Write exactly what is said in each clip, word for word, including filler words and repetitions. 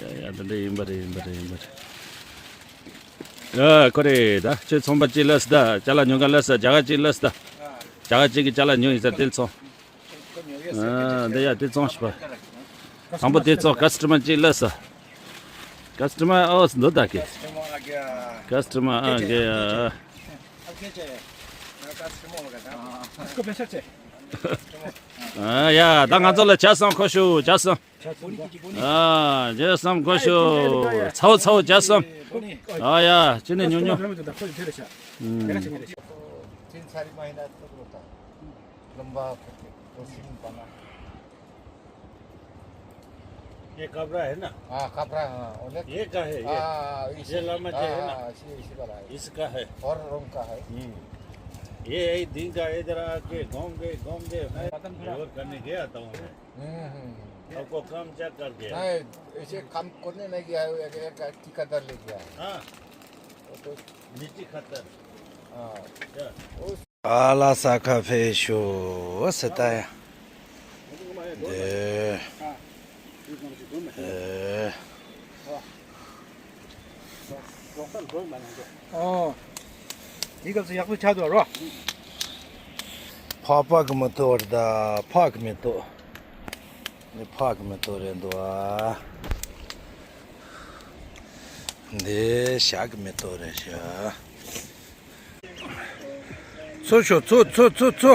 ཡ་ཡ་ད་འདྲ་ཡིན་པ་རེད། ཡིན་པ་རེད། ཡིན་པ་རེད། ཨ་ཁོ་རེད། ད་ཁྱོད་ཚོང་པ་གཅིག་སླེབས་སོང་། ད་ཅ་ལག་ཉོ་མཁན་སླེབས་སོང་། རྒྱ་གར་གཅིག་སླེབས་སོང་། ད་རྒྱ་གར་གཅིག་གིས་ཅ་ལག་ཉོས་ཡིན་ས་དེ་ཚོ། ཨ་འདི་ཡ་དེ་བཙོང་ཤི་པ། དང་པོ་དེ་བཙོང་ཀ་སི་ཊ་མར་ཅིག་སླེབས་སོང་། ཀ་སི་ཊ་མར་ཨོ་འདི་ད་ཀེ། ཀ་སི་ཊ་མར་ཨ་གེ་ཨ། ཨ་ཡ་ད་ང་ཚོ་ལ་ཇ་སོང་ཁོ་ཤུ་ཇ་སོང་། ཨ་ཇ་སོང་ཁོ་ཤུ། ཚའོ་ཚའོ་ཇ་སོང་། ཨ་ཡ་ཅི་ནས་ཉོ་ཉོ། ཨུམ། तीन चार महीना तक रहता है। लंबा करके, और सीलिंग बना। ये कपड़ा है ना? हाँ, कपड़ा, हाँ, और ये का है, ये? हाँ, इसी, ये लामा जी है ना? हाँ, इसी, इसी वाला है। इसका है। और रंग का है। हम्म। ये एक दिन का इधर आके घूम के, घूम के, मैं और करने गया था वहाँ। हम्म, हम्म, हम्म। आपको काम चेक कर दिया। नहीं, इसे काम करने नहीं गया है, एक, एक ठेकेदार ले गया है। हाँ। वो तो मिट्टी खत्तर। हाँ। क्या? उस ཨ་ལ་ས་ཁ་ཕེ་ཤོ་སི་ཏ་ཡ། འདི། ཨེ། ཨོ། དེའི་སྐབས་སུ་ཡག་པོ་ཆགས་འདུག་རོ། ཕག་པ་གི་མི་ཐོག་རེད་ད། ཕག་གི་མི་ཐོག་འདི་ཕག་གི་མི་ཐོག་རེད་འདུག་ཨ། འདི་ཞག་གི་མི་ཐོག་རེད་ཤག་ཚོ་ཤོ་ཚོ་ཚོ་ཚོ་ཚོ།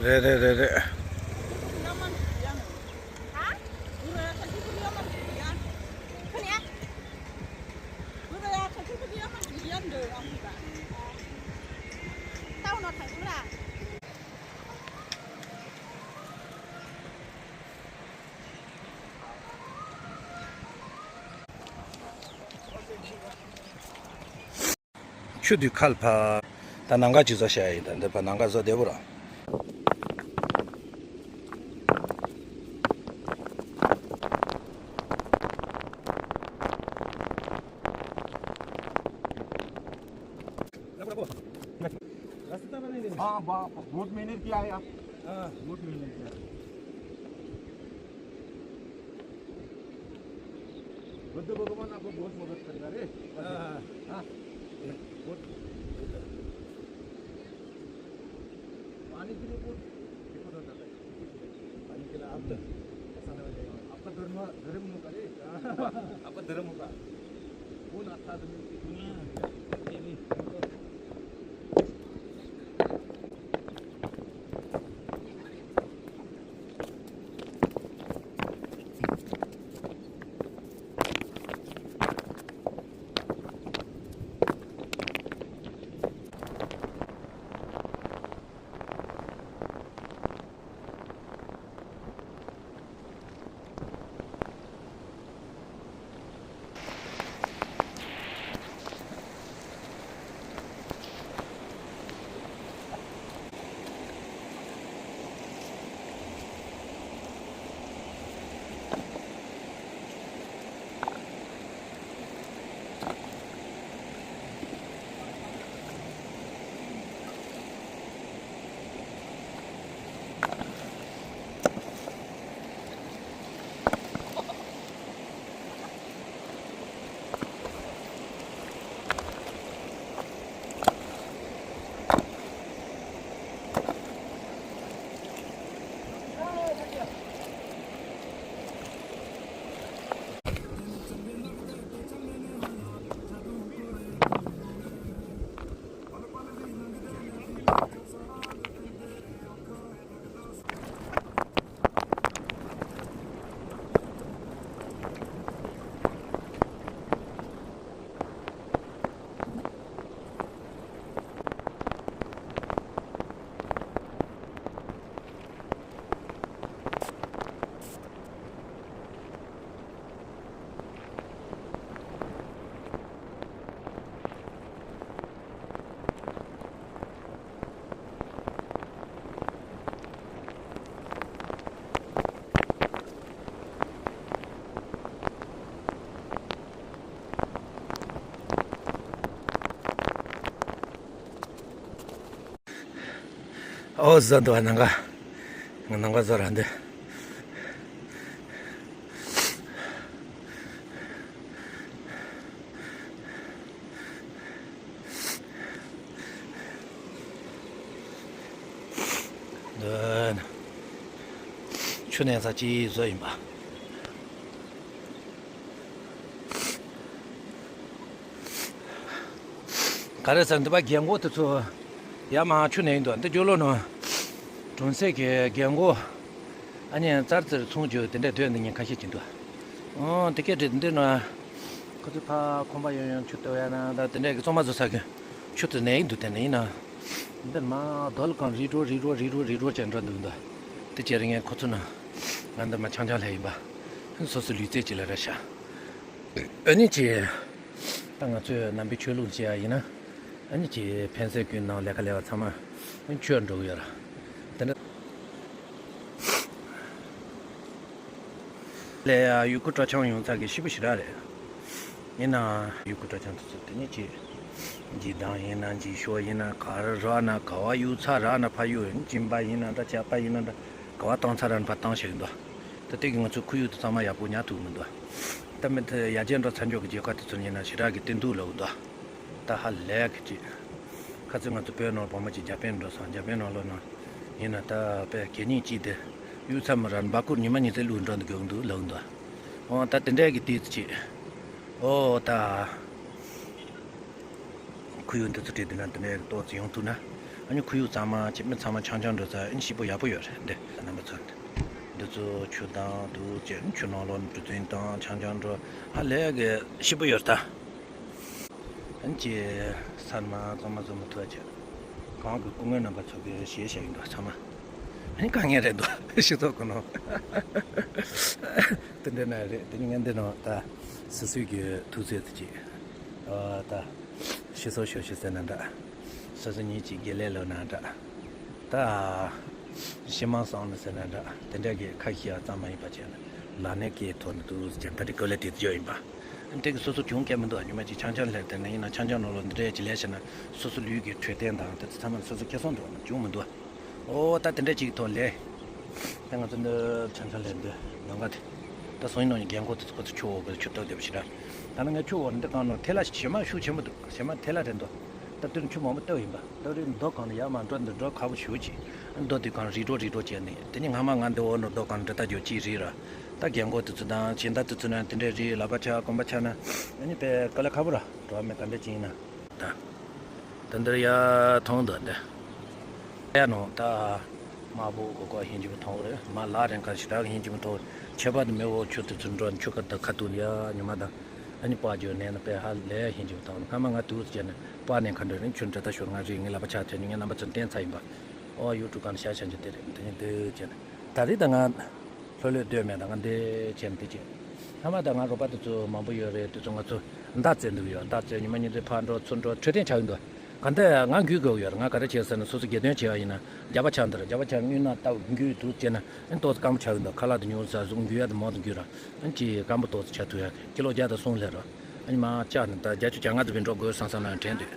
རེད་རེད་རེད་རེད། ཆུ་དུས་ཁ་ལ་ཕ། ད་ནམ་མཁའ་ཅིག་བཟོ་བྱ་ཡིན། ད་འདི་ཕ་ནམ་མཁའ་བཟོ་བདེ་པོ་ར། हाँ, बा-, बहुत मेहनत किया है आप। हाँ, बहुत मेहनत किया। बुद्ध भगवान आपको बहुत मदद करेगा रे। हाँ, हाँ। हाँ। बहुत। पानी के लिए बहुत दिक्कत होता है। पानी के लिए आप तो ऐसा नहीं हो जाएगा। आपका धर्म, धर्म होगा रे। आपका धर्म होगा। कौन आता आदमी? ཨོ་བཟོ་འདུག་ནམ་མཁའ། ང་ནམ་མཁའ་བཟོ་ར་འདི། འདི་ནི་ཆུ་གནས་ས་ཅིག་བཟོ་ཡིན་པ། ག་རེ་ཟེར་འདི་པ་རྒན་གོག་དེ་ཚོ་ཡར་མར་ཆུ་ནས་ཡིན་འདུག་འདི་ཇོ་ལོ་ནང་གྲོང་གསེབ་ཀྱི་རྒན་གོག་ཨ་ནི་ཙར་ཙིར་ཚོང་རྒྱུ་དེ་འདྲ་སྡོད་འདི་ཉིན་ཁ་ཤས་ཅིག་འདུག་ཨོ་དེ་སྐད་བྲིས་འདི་ན་ཁོ་ཚོ་ཕ་ཁོམ་པ་ཡོང་ཡོང་ཆུ་བཏབ་ཡ་ན་ད་དེ་འདྲ་གི་གཙང་མ་བཟོ་ས་གི་ཆུ་དེ་ནས་ཡིན་འདུག་དེ་ནས་ཡིན་ན་འདི་མ་རྡོལ་གང་རི་རོ་རི་རོ་རི་རོ་རི་རོ་ཅན་འགྲོ་འདུག་འདུག་དེ་བྱས་རིང་ངས་ཁོ་ཚོ་ན་ང་འདི་མ་ཆང་ཆང་ལྷས་ཡིན་པ་སོ་སོ་ལུས་རྩལ་ཅིག་ལ་ར་ཤ། ཨ་ནི་ཅི། ད་ང་ཚོས་ནང་པའི་ཆོས་ལུགས་བྱེད་ཡ་ཡིན་ན། ཨ་ནི་ཅི་ཕན་སེ་ཀུན་ནང་ལས་ཀ་ལས་པ་ཚང་མ་ཨ་ནི་ཆོས་འགྲོ་གི་ཡོད་ར། དེ་འདྲ། ལས་ཡ་ཡུལ་སྐོར་སྤྲོ་འཆམ་ཡོང་ཚ་གི་ཤི་བོ་ཞི་ར་རེད། ཡིན་ན་ཡུལ་སྐོར་སྤྲོ་འཆམ་དུ་ཚུད་དེ་ནི་ཅི། འཇིག་དང་ཡིན་ན་འཇིག་ཤོག་ཡིན་ན་ག་ར་ར་ན་ག་བ་ཡུག་ཚ་ར་ན་ཕ་ཡུག་སྦྱིན་པ་ཡིན་ན་འདྲ་ཆགས་པ་ཡིན་ན་འདྲ་ག་བ་བཏང་ཚ་ར་ན་ཕ་བཏང་ཞིག་འདུག་ད་དེ་གི་ང་ཚོ་ཁོར་ཡུག་དེ་ཚང་མ་ཡག་པོ་ཉར་ཐུབ་མི་འདུག་ད་མི་དེ་ཡར་རྒྱས་འགྲོ་ཚར་འཇོག་གི་རྒྱལ་ཁབ་དེ་ཚོ་ཡིན་ན་ཞེ་དྲག་གི་བསྟན་འདུག་ལབ་འདུག་ད་ཧ་ལས་གི་ཅིག་ཁ་ཚོད་ང་ཚོ་བོད་ནང་བོད་མ་ཅིག་རྒྱ་དཔོན་འགྲོ་སོང་རྒྱ་དཔོན་ནང་ལོགས་ནང་ཡིན་ན་ད་དཔེ་གད་སྙིགས་ཅིག་དེ་གཡུག་ཚར་མི་རན་འབའ་ཁུར་ཉི་མ་ཉི་ཚེ་བླུགས་འགྲོ་འདུག་གི་འདུག་ལབ་འདུག་འོ་ད་དེ་འདྲས་གི་དུས་ཚོད་ཅིག་འོ་ད། ཁོར་ཡུག་འདི་ཚོ་བྲིས་བསྡད་ན་འདི་འདྲའི་ཏོག་ཙམ་ཡོང་ཐུབ་ན། ཨ་ནི་ཁོར་ཡུག་གཙང་མ་བྱས་མི་ཚང་མ་འཆམ་འཆམ་འགྲོ་ས་ཨ་ནི་སྐྱིད་པོ་ཡག་པོ་ཡོད་རེད་འདི་རྣམ་པ་ཚོ། འདི་ཚོ་ཆུ་དང་དུ་བཅས་ཆུ་ནང་ལོགས་ནས་གྲུ་གཟིངས་དང་འཆམ་འཆམ་འགྲོ་ཧ་ལས་གི་སྐྱིད་པོ་ཡོད་ད། ཨ་ནི་ཅི་ས་མ་གཙང་མ་བཟོ་མི་ཐུབ་ཅེ། གང་གི་སྐུ་ངོ་རྣམ་པ་ཚོ་གི་ཞེས་བཤད་ཡིན་འདུག་ཚང་མ། ཨ་ནི་དཀའ་ངལ་རེད་འདུག་སྤྱི་ཚོགས་ཀུན་ནོ། དེ་འདྲ་ན་རེད་དེ་ནི་ངས་འདི་ནང་ད་སོ་སོའི་གི་ཐུགས་ཚོད་དུ་ཅིག་ཨ་ད། ཤི་སོ་ཤོ་ཤི་ཟེར་ན་འདྲ། སོ་སོ་ཉིད་ཀྱི་དགེ་ལས་ལོ་ན་འདྲ། ད། ཤི་མང་སོང་ནི་ཟེར་ན་འདྲ། དེ་འདྲ་གི་ཁ་ཤས་ཡང་ཙམ་མ་ཡིན་པ་བྱས་ན་ལག་ནས་སྐྱེས་ཐོག་ནས་དུ་ཟེར་ད་རེ་ཀོ་ལེ་དེ་ཚོ་ཡོད་ཡིན་པ། དེ་གི་སོ་སོ་གྱོང་སྐྱེ་མི་འདུག་ཉི་མ་གཅིག་ཆང་ཆང་ལྷེར་དེ་ནས་ཡིན་ན་ཆང་ཆང་ནང་ལོ་འདི་འདྲ་ཅིག་ལས་བྱས་ན་སོ་སོ་ལུས་ཀྱི་འཕྲོད་བསྟེན་དང་དེ་ཚོ་ཚང་མ་སོ་སོ་ཁེ་སང་འགྲོ་ན་གྱོང་མི་འདུག་ཨོ་ད་དེ་འདྲ་ཅིག་ཐོག་ལས། ད་ང་ཚོ་འདི་ཆང་ཆང་ལས་འདི་ནང་ག་དེ། ད་སོང་ཡིན་ནོ་ཡིན་རྒན་གོག་དེ་ཚོ་ཁོ་ཚོ་ཆུ་འོག་གི་ཆུ་བཏབ་བསྡད་པ་ཞིག་ར། ད་ནི་ངས་ཆུ་འོག་འདི་གང་ནོ་ཐལ་ལ་ཞེ་མ་ཤུགས་ཆེན་པོ་འདུག་ཞེ་མ་ཐལ་ལ་རེད་འདུག་ད་དེ་རིང་ཆུ་མང་པོ་བཏབ་ཡིན་པ་ད་རེས་རྡོ་གང་ནས་ཡར་མར་འགྲོ་འདི་འགྲོ་ཁག་པོ་ཞུ་ཅིག་རྡོ་དེ་གང་རི་འགྲོ་རི་འགྲོ་བྱས་ནས་དེ་ནི་སྔ་མ་ང་འདི་འོག་ནོ་རྡོ་གང་འདྲ་ལྟ་རྒྱུ་ཅིག་རེད་ར། ད་རྒན་གོག་དེ་ཚོ་དང་སྦྱིན་བདག་དེ་ཚོ་ན་དེ་འདྲའི་རི་ལག་པ་ཆག་གོམ་པ་ཆག་ན་ཨ་ནི་དཔེ་དཀའ་ལས་ཁག་པོ་ར་འགྲོ་བ་མེད་ག་འདྲ་ཅིག་ཡིན་ན། ད། ད་འདིར་ཡ་མཐོང་འདུག་འདི། ཡ་ནོ་ད། དམར་པོ་གོ་གོ་ཧིན་ཇི་མི་མཐོང་རེད་མ་ལ་རེན་ཁ་ཞི་རག་ཧིན་ཇི་མི་མཐོང་ཁྱད་པར་དུ་མེ་འོ་ཆུ་དུ་ཚུར་འགྲོ་ཆུ་ཁ་དུ་ཁ་ཐུག་ཡ་ཉི་མ་དང་ཨ་ནི་པ་ཇོ་ནས་ན་པེ་ཧ་ལས་ཧིན་ཇི་མི་མཐོང་སྔ་མ་ང་དུས་བྱས་ནས་པ་ནས་ཁ་འགྲོ་རིང་ཆུ་འདྲ་ད་ཤོར་ང་རིག་ངའི་ལ་པ་ཆག་ཆ་ཉི་ངའི་རྣམ་པ་ཚུར་བསྟན་ཚ་ཡིན་པ། ཨོ་ཡུ་ཀྲུ་གང་ཤ་ཤ་འཇི་དེ་རེད་དེ་ནི་དུ་བྱས་ནས་ད་རེས་ད་ང་ལྷོད་ལྷོད་སྡོད་མེད་ད་ང་འདི་བྱས་ནས་དེ་བྱས། སྔ་མ་ད་ང་རོགས་པ་དེ་ཚོ་མང་པོ་ཡོད་རེད་དེ་ཚོ་ང་ཚོ་མདའ་རྩེ་འདུག་ཡོད་མདའ་རྩེ་ཉི་མ་ཉིན་དེ་ཕར་འགྲོ་ཚུར་འགྲོ་འཕྲོད་བསྟེན་ཆགས་ཡོད་འདུག་ག་འདི་ང་འགུལ་དགོས་ཡོད་རེད་ང་ག་རེ་བྱས་ཟེར་ན་སོ་སོ་སྒེར་དོན་བྱས་པ་ཡིན་ན་རྒྱབ་པ་ཆགས་འདི་རེད་རྒྱབ་པ་ཆགས་དངུལ་ནག་ལྟ་འགུལ་འདུག་བྱས་ན་ཨ་ཏོག་ཙམ་སྐམ་པོ་ཆགས་ཡོད་འདུག་ཁ་ལག་དེ་ཉུང་ཟ་ཟུག་འགུལ་ཡ་དེ་མང་དུ་འགུལ་ར་ཨ་ཅི་སྐམ་པོ་ཏོག་ཙམ་ཆགས་ཐུབ་ཡ་ཀི་ལོ་བརྒྱ་དང་གསུམ་སླེབས་ར་ཨ་ནི་མ་བཅག་ནས་ད་བརྒྱད་ཅུ་གྱ་ལྔ་དེ་བས་འགྲོ་དགོས་བསམ་བསམ་ན་དྲན་འདུག་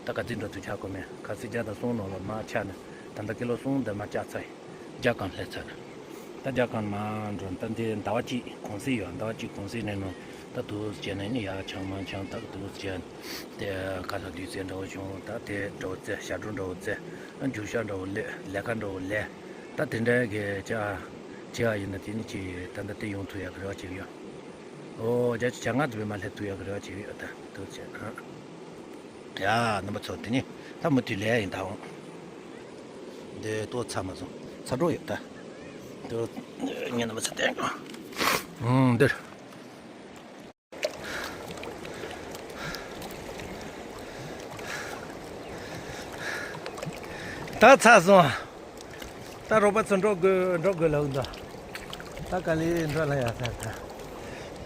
ད་ག་ཚིག་འགྲོ་དུས་ཆགས་དགོས་མེད་ག་ཚིག་བརྒྱ་དང་གསུམ་ནང་ལ་མ་ཆགས་ནས་ད་ལྟ་ཀི་ལོ་གསུམ་དེ་མ་བཅག་ཚར་ཡིན། རྒྱ་གང་སླེབས་ཚར། ད་རྒྱ་གང་མ་འགྲོ་ད་འདི་ཟླ་བ་གཅིག་གུང་སེང་ཡོད་ཟླ་བ་གཅིག་གུང་སེང་ནས་ནོ་ད་དུ་བྱས་ནས་ནི་ཡ་ཆང་མང་ཆང་ད་དུ་བྱས་དེ་ཁ་ལ་དུས་ཚོད་འདྲ་བོ་བྱུང་ད་དེ་འདྲ་བོ་བཙལ་ཞབས་བྲོ་འདྲ་བོ་བཙལ་རྒྱུག་ཤར་འདྲ་བོ་ལས་ལས་ཀ་འདྲ་བོ་ལས་ད་དེ་འདྲ་གི་ཅག་བྱས་ཡིན་ན་དེ་ནི་ཅི་ད་ད་དེ་ཡོང་ཐུབ་ཡག་གི་རེ་བ་བྱེད་ཀྱི་ཡོད། ཨོ་རྒྱ་ཆུ་བྱ་ང་དུ་བས་མ་སླེབས་ཐུབ་ཡག་གི་རེ་བ་བྱེད་ཀྱི་ཡོད་ད་དུ་བྱས་ཨ། ཡ་རྣམ་པ་ཚོ་དེ་ནི་ད་མུ་མཐུད་ལས་ཡིན་ད་འོང་། འདི་ལྟོ་ཚ་མ་སོང་ཚ་འགྲོ་ཡོད་ད། འདི་ངས་རྣམ་པ་ཚོ་བསྟན་གྱོང་། ཨང་འདིར། ད་ཚ་སོང་། ད་རོགས་པ་ཚོ་འགྲོ་དགོས་འགྲོ་དགོས་ལབ་འདུག་ད་ག་ལེ་འགྲོ་ལ་ཡ་ས་ད།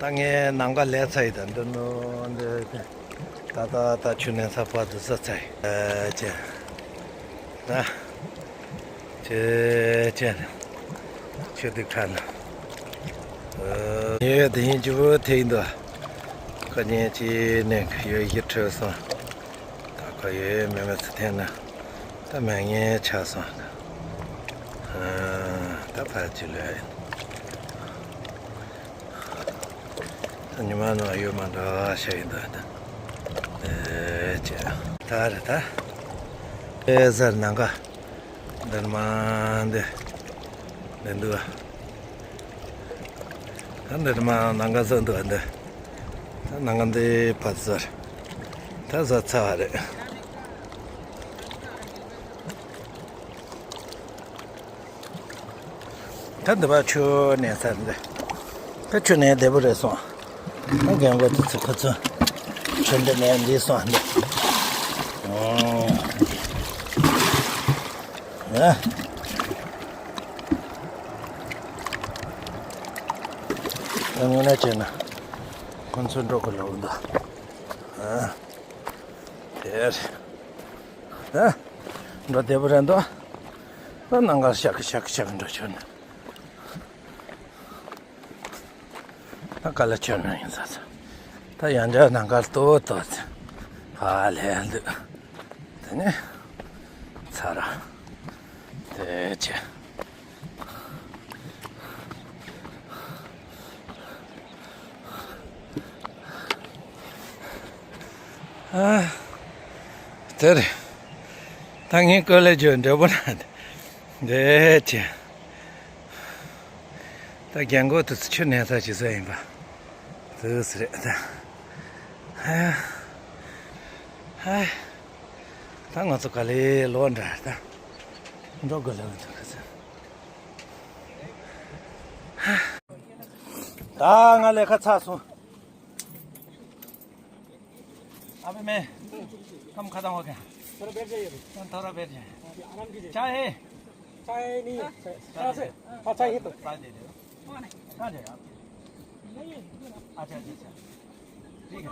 ད་ངས་ནམ་མཁའ་ལས་ཚ་ཡི་ད་འདི་ནོ་འདི་ད་ད་ད་ཆུ་ནས་ཚ་བར་དུ་ས་ཚ་ཡི་ཨ་ཅེ་ད་ཅེ་ཅེ་ཆུ་དུག་ཁྲ་ན་ཨ་ཡོད་དེ་ཡིན་ཅི་བོ་ཐེ་ཡིན་འདུག་ཁ་ཉན་ཅི་ནས་ཡོད་ཡི་ཁྲོད་སོང་། ད་ཁོ་ཡོད་མེད་མེད་ཚུལ་ཐེན་ན་ད་མེད་ངས་ཆགས་སོང་། ད་ཕར་ཅིག་ལོས། ད་ཉི་མ་ནང་ཡོད་མ་འདྲ་ཤ་ཡིན་འདུག་ད། ཨེ་ཅེ། ད་རེད་ད། ཨེ་ཟེར་ནང་ག་འདིར་མ་འདི། འདི་འདུག་ད་འདིར་མ་ནང་ག་ཟེར་འདུག་འདི། ད་ནང་ག་འདི་ཕར་ཟེར། ད་ཟ་ཚར་བ་རེད། ད་འདི་པ་ཆུ་ནས་ཚར་འདི། ད་ཆུ་ནས་བདེ་པོ་རེད་སོང་། ད་རྒན་གོག་དེ་ཚོ་ཁོ་ཚོ་ཆུ་འདི་ནས་འདི་སོང་འདི། ཨོ། ཡ། ད་དངོས་གནས་བྱས་ན་ཁོ་ཚོ་འགྲོ་གི་ལོག་འདུག་ཨ། དེར། ད་འགྲོ་བདེ་པོ་རེད་འདུག་ད་ནང་གར་ཤག་ཤག་ཤག་འགྲོ་ཆོག་ན། ད་ག་ལ་ཆོག་ན་ཡིན་ས་ས། ད་ཡང་འདྲ་ནང་གར་ལྟོ་ལྟོ་ཚེ། ཧ་ལས་འདུག་དེ་ནས་ཚར། དེ་ཆེ། ཨ། དེར། ད་ངས་ཀོ་ལེ་ཇོ་འདྲ་པོ་ན། འདྲ་ཅི། ད་རྒན་གོག་དེ་ཚོ་ཆུ་ནས་ཚ་ཅི་ཟ་ཡིན་པ། དེ་སི་རེད་ད། ཧ། ཧ། ད་ང་ཚོ་ག་ལེ་ལོ་འདྲ་ད། འགྲོ་དགོས་ལ་འདུག་ག་ཚ། ད་ང་ལས་ཀ་ཚར་སོང་། अबे मैं कम खाता होगा। थोड़ा बैठ जाइए अभी। थोड़ा बैठ जाए। आराम कीजिए। चाय है? चाय नहीं है। चाय दे दो। हाँ, चाय है तो। चाय दे दो। कहाँ जाएगा आप? अच्छा, अच्छा, अच्छा। ठीक है।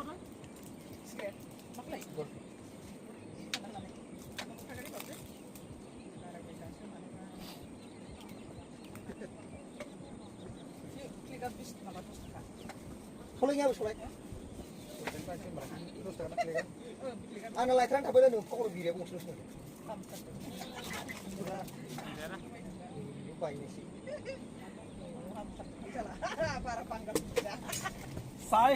साई।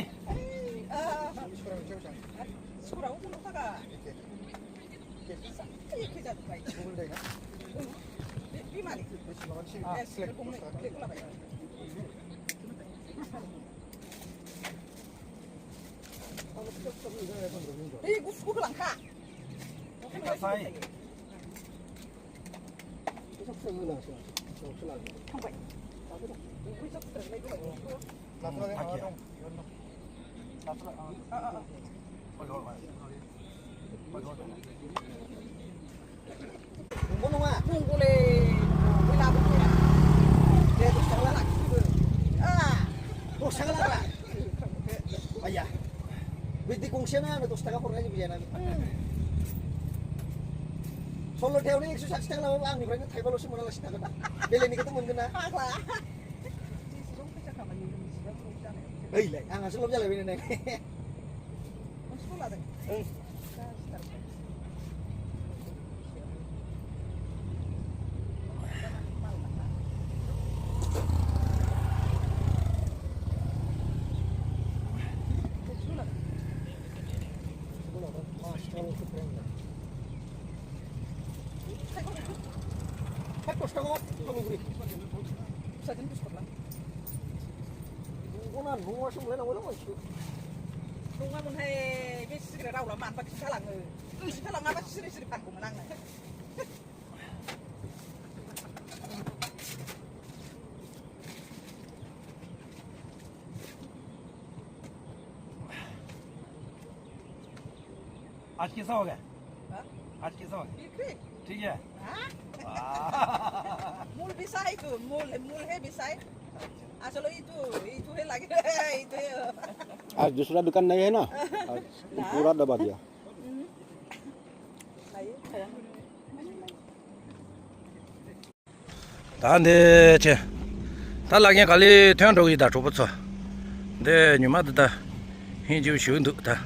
ཨ་ཡ། བི་དི་གོང་ཤེས་ན་ཡང་ནི་དོ་སྟ་ག་ཧོར་ང་ཡི་བི་ཡ་ན་ནི། སོ་ལོ་ཐེའུ་ནི་ཡིག་སུ་ཤག་སྟ་ག་ལ་བ་ཨང་ནི་ཕ་ནི་ཐའི་པ་ལོ་ཤི་མོ་ན་ལ་ཤི་ཐ་ག་ད། བེ་ལེ་ནི་ག་ཏུ་མུན་གི་ན། ཨ་ལ། ཨེ་ལེ་ཨ་ང་སུ་ལོ་བྱ་ལ་བི་ནི་ནི། आज कैसा हो गया? हाँ? आज कैसा हो गया? ठीक है। ठीक है? हाँ? वाह। मूल बिसाई तो, मूल, मूल है बिसाई। अच्छा। असलो ये तो, ये तो है लगे, ये तो है। आज दूसरा दुकान नहीं है ना? आज ना। पूरा दबा दिया। हम्म। आइए, खाया। ད་འདི་ཆེ། ད་ལ་ངས་ག་ལེ་ཐོན་འགྲོ་གི་ད་གྲོགས་པོ་ཚོ། འདི་ཉི་མ་འདི་ད་ཧིན་ཅིག་བཞུགས་འདུག་ད།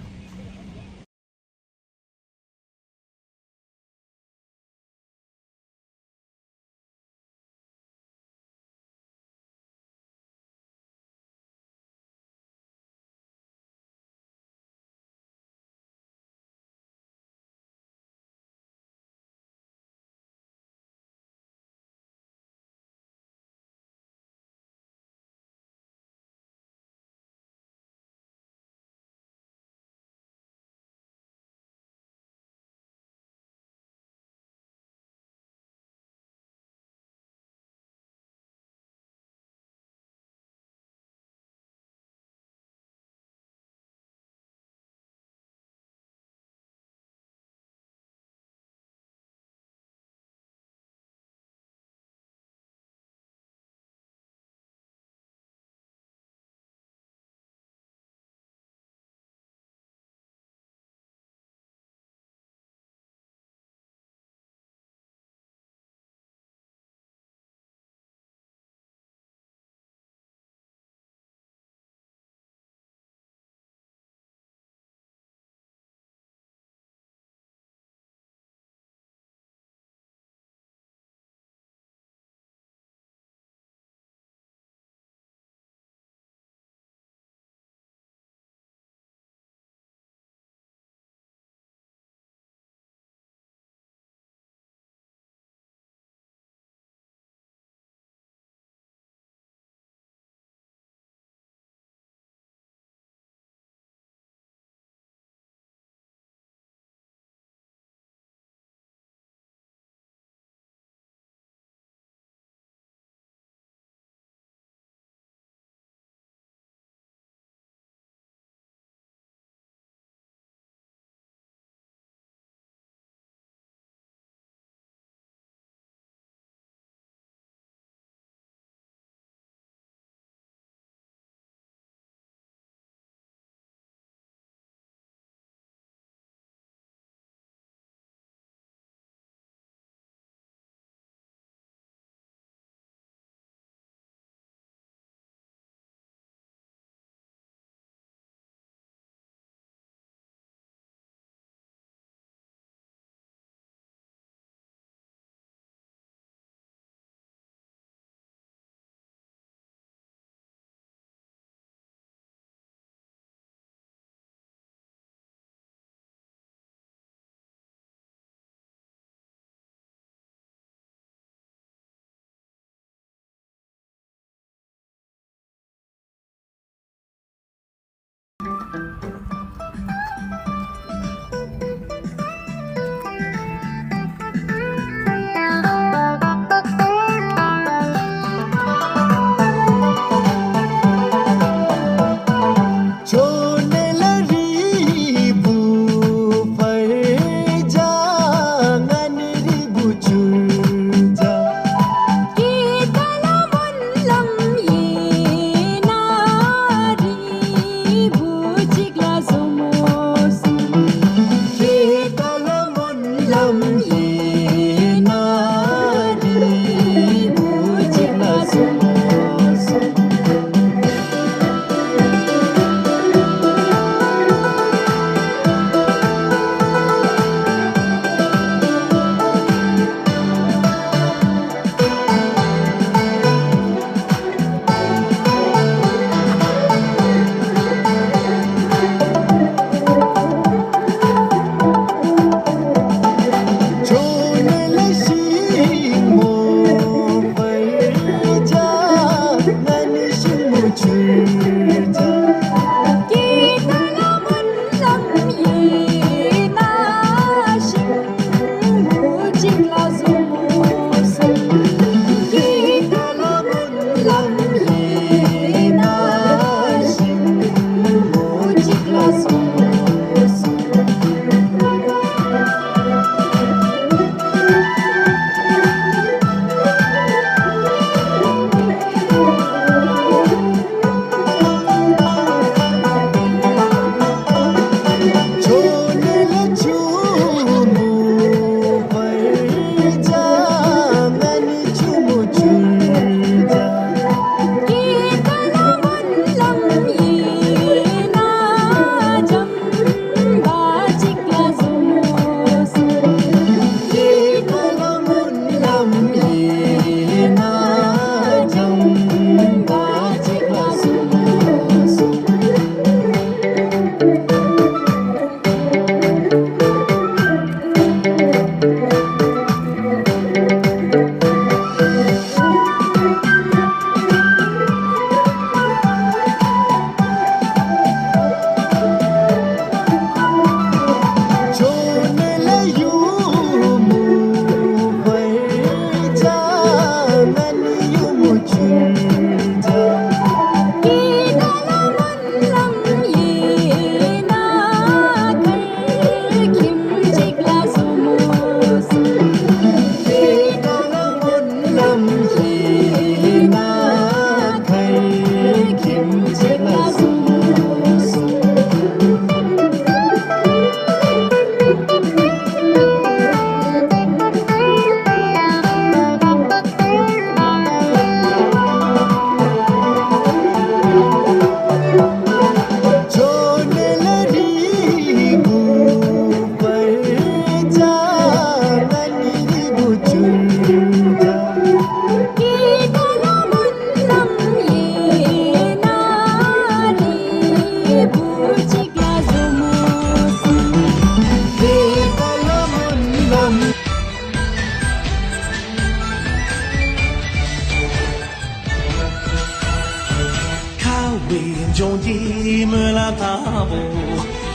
ཀྱི་སྨོན་ལམ་དང་པོ།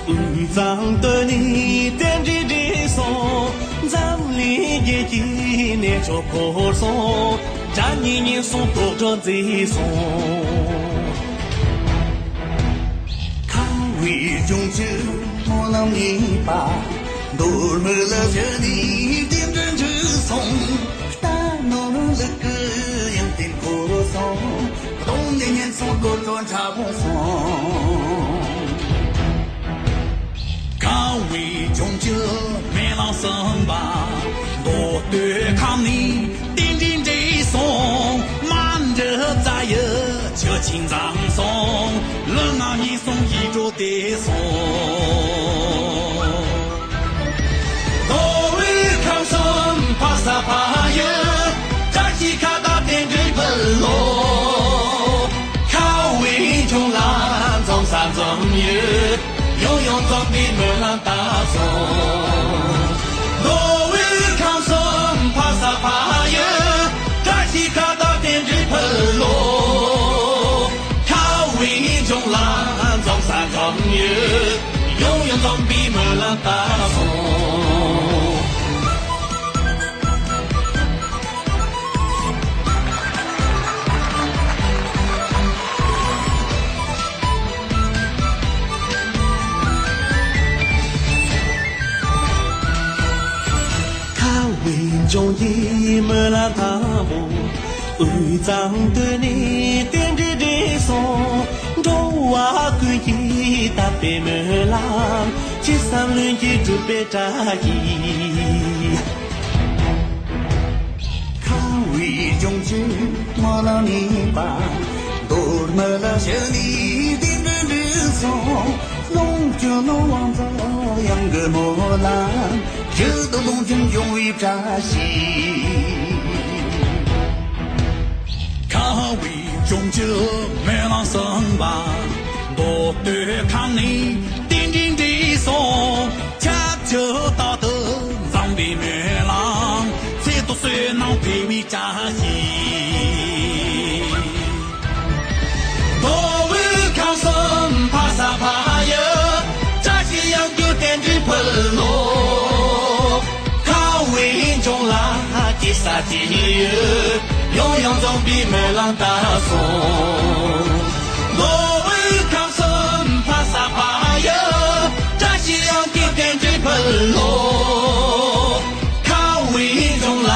དབུས་གཙང་སྟོད་ནས་རྟེན་འབྲེལ་འགྲིག་སོང་། འཛམ་གླིང་རྒྱལ་གྱི་གནས་མཆོག་བསྐོར་སོང་། དགྲ་གཉེན་ཉེན་སོང་། དོག་དྲག་མཛེས་སོང་། ཁ་བའི་ལྗོངས་ཀྱི་སྨོན་ལམ་གཉིས་པ། མདོ་སྨད་ལ་བཞུགས་ནས་རྟེན་འབྲེལ་འགྲིག་སོང་། རྟ་ནོར་ལུག་གི་ཡོན་ཏན་བསྐོར་སོང་། གདོང་ལེན་ཉེན་སོང་། དོག་དྲག་འཁྲབ་སོང་། ཁ་བའི་ལྗོངས་ཀྱི་སྨོན་ལམ་གསུམ་པ། མདོ་སྟོད་ཁམས་ནས་རྟེན་འབྲེལ་འགྲིག་སོང་། མ་འདྲི་རྩ་ཡི་ཆུ་ཆེན་འཛོམས་སོང་། ལུས་ངག་ཉེན་སོང་། ཡིད་འགྲོ་བདེ་སོང་། མདོ་དབུས་ཁམས་གསུམ་ཕ་ས་ཕ་ཡུལ། བཀྲ་ཤིས་ཁ་བརྡ་རྟེན་འབྲེལ་ཕུལ་ལོ། ཁ་བའི་ལྗོངས་ལ་འཛོམས་ས་འཛོམས་ཡུལ། ཡང་ཡང་འཛོམས་པའི་སྨོན་ལམ་བཏབ་སོང་། མདོ་དབུས་ཁམས་གསུམ་ཕ་ས་ཕ་ཡུལ། བཀྲ་ཤིས་ཁ་བརྡ་རྟེན་འབྲེལ་ཕུལ་ལོ། ཁ་བའི་ལྗོངས་ལ་འཛོམས་ས་འཛོམས་ཡུལ། ཡང་ཡང་འཛོམས་པའི་སྨོན་ལམ་བཏབ་སོང་། ཁ་བའི་ལྗོངས་ཀྱི་སྨོན་ལམ་དང་པོ། དབུས་གཙང་སྟོད་ནས་རྟེན་འབྲེལ་འགྲིག་སོང་། འགྲོ་བ་ཀུན་གྱི་དད་པའི་སྨོན་ལམ། ཅི་བསམ་ལྷུན་གྱིས་འགྲུབ་པའི་བཀྲ་ཤིས། ཁ་བའི་ལྗོངས་ཀྱི་སྨོན་ལམ་གཉིས་པ། མདོ་སྨད་ལ་བཞུགས་ནས་རྟེན་འབྲེལ་འགྲིག་སོང་། ལོངས་སྤྱོད་ནོར་དབང་འཛོམས་གཡང་གི་སྨོན་ལམ། ཡིད་དུ་ལོངས་སྤྱོད་འབྱུང་བའི་བཀྲ་ཤིས། ཁ་བའི་ལྗོངས་ཀྱི་སྨོན་ལམ་གསུམ་པ། མདོ་སྟོད་ཁམས་ནས་རྟེན་འབྲེལ་འགྲིག་སོང་། ཆབས་ཅིག་རྟག་ཏུ་འཛོམས་པའི་སྨོན་ལམ། ཚེ་ཐོག་བསོད་ནམས་འཕེལ་བའི་བཀྲ་ཤིས། མདོ་དབུས་ཁམས་གསུམ་ཕ་ས་ཕ་ཡུལ། བཀྲ་ཤིས་གཡང་རྒྱུད་རྟེན་འབྲེལ་ཕུལ་ལོ། ཁ་བའི་ལྗོངས་ལ་སྐྱེ་ས་སྐྱེ་ཡུལ། ཡང་ཡང་འཛོམས་པའི་སྨོན་ལམ་བཏབ་སོང་། མདོ་དབུས་ཁམས་གསུམ་ཕ་ས་ཕ་ཡུལ། བཀྲ་ཤིས་གཡང་རྒྱུད་རྟེན་འབྲེལ་ཕུལ་ལོ། ཁ་བའི་ལྗོངས་ལ་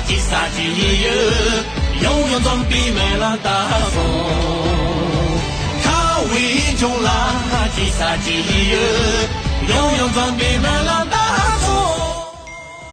སྐྱེ་ས་སྐྱེ་ཡུལ། ཡང་ཡང་འཛོམས་པའི་སྨོན་ལམ་བཏབ་སོང་། ཁ་བའི་ལྗོངས་ལ་སྐྱེ་ས་སྐྱེ་ཡུལ། ཡང་ཡང་འཛོམས་པའི་སྨོན་ལམ་བཏབ་སོང་།